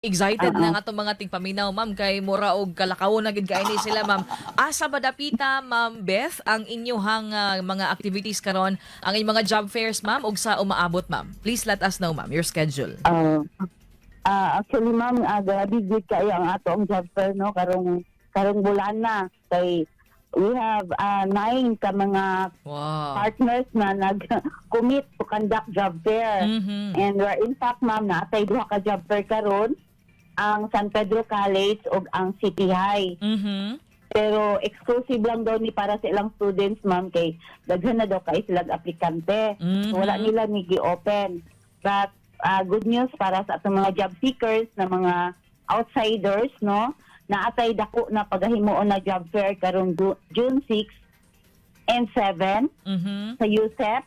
Excited na nga atong mga tigpaminaw, ma'am, kay mura og kalakaw na gid kay ni sila, ma'am. Asa ba dapita, Ma'am Beth, ang inyong mga activities karon, ang inyong mga job fairs, ma'am, ug sa umaabot, ma'am? Please let us know, ma'am, your schedule. Actually, ma'am, grabe gid kayo ang ato ang job fair, no, karong karong bulan na kay we have nine ka mga partners na nag-commit to conduct job fair. And we're in fact, ma'am, naatay duha ka job fair karon, ang San Pedro College ug ang City High. Pero exclusive lang daw ni para sa ilang students, ma'am, kay daghan na daw kay sila aplikante. So, wala nila ni gi-open. But good news para sa atong mga job seekers na mga outsiders, no? Naatay dako na pagahimuon na job fair karong June 6 and 7 sa USEP.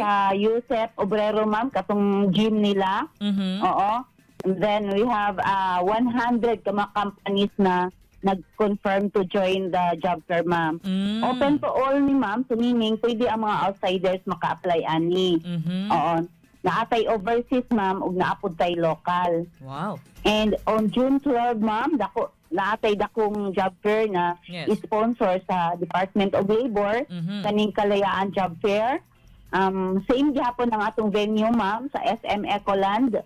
Sa USEP Obrero, ma'am, katong gym nila. Oo. And then we have 100 ka mga companies na nag-confirm to join the job fair, ma'am. Open to all ni, ma'am, so meaning pwede ang mga outsiders maka-apply ani. Oo. Naatay overseas, ma'am, ug naapod tay local. And on June 12, ma'am, dako naatay dakong job fair na sponsor sa Department of Labor, kaning Kalayaan Job Fair. Same gihapon ang atong venue, ma'am, sa SM Ecoland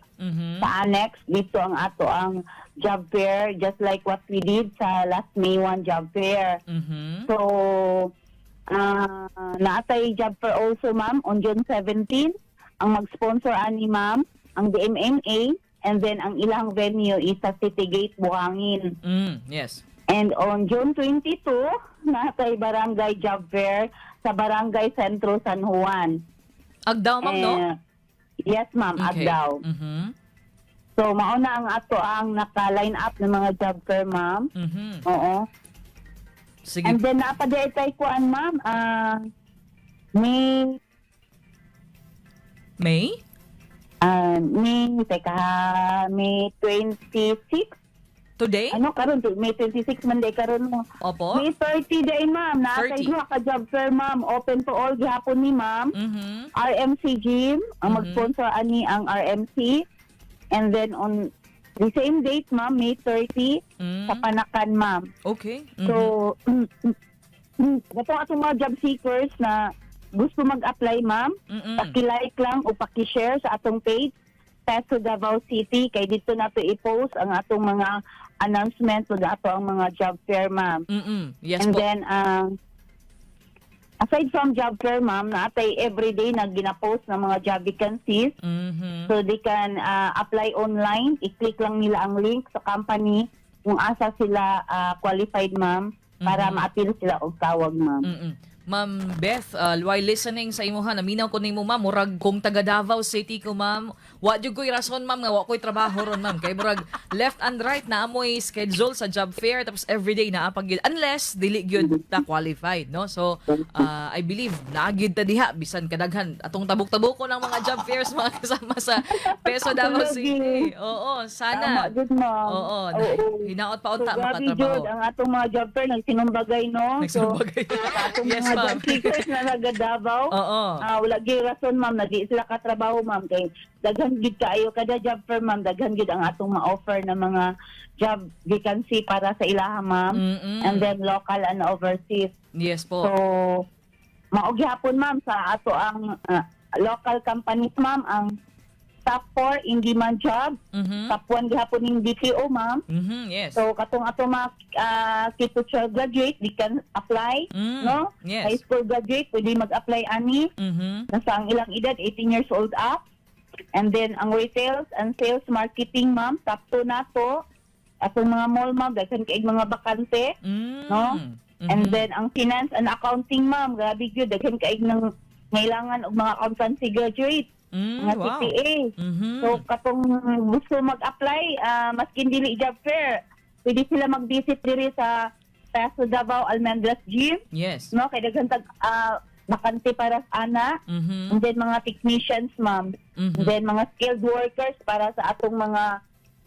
sa annex dito ang ato ang job fair, just like what we did sa last May 1 job fair. So, naatay job fair also, ma'am, on June 17. Ang mag-sponsor ani, ma'am, ang DMMA, and then ang ilang venue is sa City Gate, Buhangin. And on June 22, naatay barangay job fair sa Barangay Sentro, San Juan. Agdao, ma'am, no? Eh, yes, ma'am, Agdao. So, mauna ang ato ang naka-line up ng mga job fair, ma'am. Oo. Sige. And then, napaday tay kuan, ma'am. May, May? May, teka ha, May 26. Today? Ano karon? May 26 man day karon mo. Opo. May 30 day, ma'am. Naatay 30. duha ka job fair, ma'am. Open to all gihapon ni, ma'am. RMC Gym, ang mag-sponsor ani ang RMC. And then on the same date, ma'am, May 30, sa Panacan, ma'am. So, katong atong mga job seekers na gusto mag-apply, ma'am, paki-like lang o paki-share sa atong page, Peso Davao City, kay dito nato i-post ang atong mga announcement ug ato ang mga job fair, ma'am. And Yes po. then, aside from job fair, ma'am, naatay everyday na gina-post ng mga job vacancies. So they can apply online. I-click lang nila ang link sa company kung asa sila qualified, ma'am, para ma-appeal sila og tawag, ma'am. Ma'am Beth, while listening sa imuha, naminaw ko nimo, ma'am, murag kung taga Davao City ko, ma'am, wa jud ko'y rason, ma'am, nga wa ko'y trabaho ron, ma'am. Kay murag left and right na amoy schedule sa job fair, tapos everyday naa pag unless dili gyud ta qualified, no? So, I believe naa gyud ta diha bisan kadaghan atong tabok-tabok ko ng mga job fairs, mga kasama sa Peso Davao City. Oo, sana. Tama jud, ma'am. Oo, hinaot pa So, unta grabe makatrabaho. jud ang atong mga job fair nagsinumbagay, no? Nagsinumbagay. So, atong Yes, mga ma'am. job seekers na taga Davao, wala gyud rason, ma'am, na di sila katrabaho, ma'am, kay daghan gid kaayo kada job fair, ma'am, daghan gid ang atong ma-offer na mga job vacancy para sa ilaha, ma'am. And then local and overseas. Yes po. So, mao gihapon, ma'am, sa ato ang local companies, ma'am, ang top 4 in demand job, top 1 gihapon ning BPO, ma'am. So katong ato mga K-12 graduate, they can apply, no? Yes. High school graduate pwede mag-apply ani. Nasa ang ilang edad 18 years old up. And then ang retails and sales marketing, ma'am, top 2 na to. Atong mga mall, ma'am, daghan kay mga bakante. No? And then ang finance and accounting, ma'am, grabe gyud, daghan kay ng ngailangan og mga accountancy graduate, mga CPA. So katong gusto mag-apply, maskin dili job fair, pwede sila mag-visit diri sa Peso Davao Almendras Gym, no? Kay daghan tag bakante para sa ana. And then mga technicians, ma'am. And then mga skilled workers para sa atong mga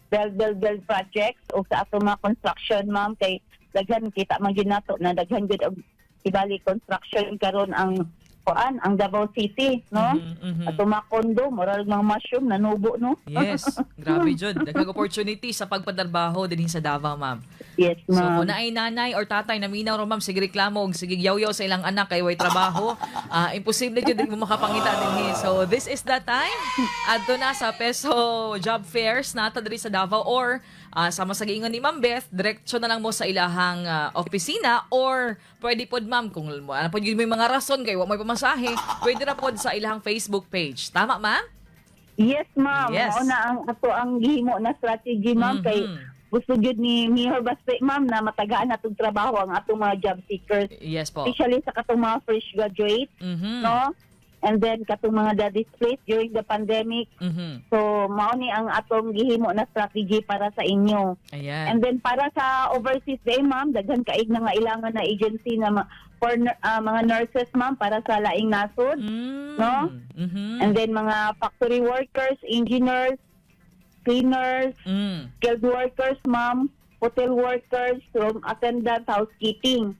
build build build projects o sa atong mga construction, ma'am, kay daghan kita man gyud nato na daghan gyud og ibali construction karon ang kuan, ang Davao City, no? Mhm. Ato mga kondo, murag mga mushroom nanubo, no? Yes, grabe jud. Daghang opportunity sa pagpatrabaho dinhi sa Davao, ma'am. Yes, So ma'am. kung naay nanay or tatay na minaw ro, ma'am, sige reklamo og sige yaw-yaw sa ilang anak kay way trabaho, imposible jud mo makapangita dinhi. So this is the time. Adto na sa PESO job fairs nata diri sa Davao or sama sa giingon ni Ma'am Beth, diretso na lang mo sa ilahang opisina or pwede pod, ma'am, kung ano pod yun may mga rason kay wa mo'y pamasahe, pwede ra pod sa ilahang Facebook page. Tama, ma'am? Yes, ma'am. Yes. Mao na ang ato ang gihimo na strategy, ma'am, kay gusto gyud ni Mayor Baste, ma'am, na matagaan natong trabaho ang atong mga job seekers, Yes po. especially sa katong mga fresh graduate, no? And then katong mga na-displaced during the pandemic. So mao ni ang atong gihimo na strategy para sa inyo. Ayan. And then para sa overseas day, ma'am, daghan kaig na nga ilangan na agency na for mga nurses, ma'am, para sa laing nasod. No? And then mga factory workers, engineers, cleaners, skilled workers, ma'am, hotel workers, room attendant, housekeeping.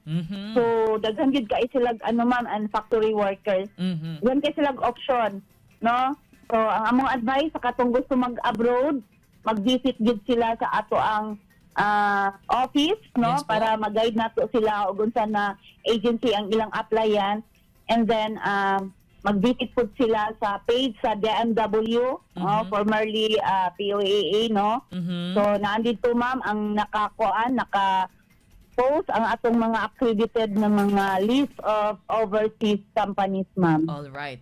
So daghan gyud kay sila ano, ma'am, and factory workers. Daghan kay sila option, no? So ang among advice sa katong gusto mag-abroad, mag-visit gyud sila sa ato ang office, no, Yes po. para mag-guide nato sila og unsa na agency ang ilang applyan, and then mag-visit pud sila sa page sa DMW, no, formerly POEA, no? So naandito, ma'am, ang nakakuan, naka post ang atong mga accredited na mga list of overseas companies, ma'am. All right.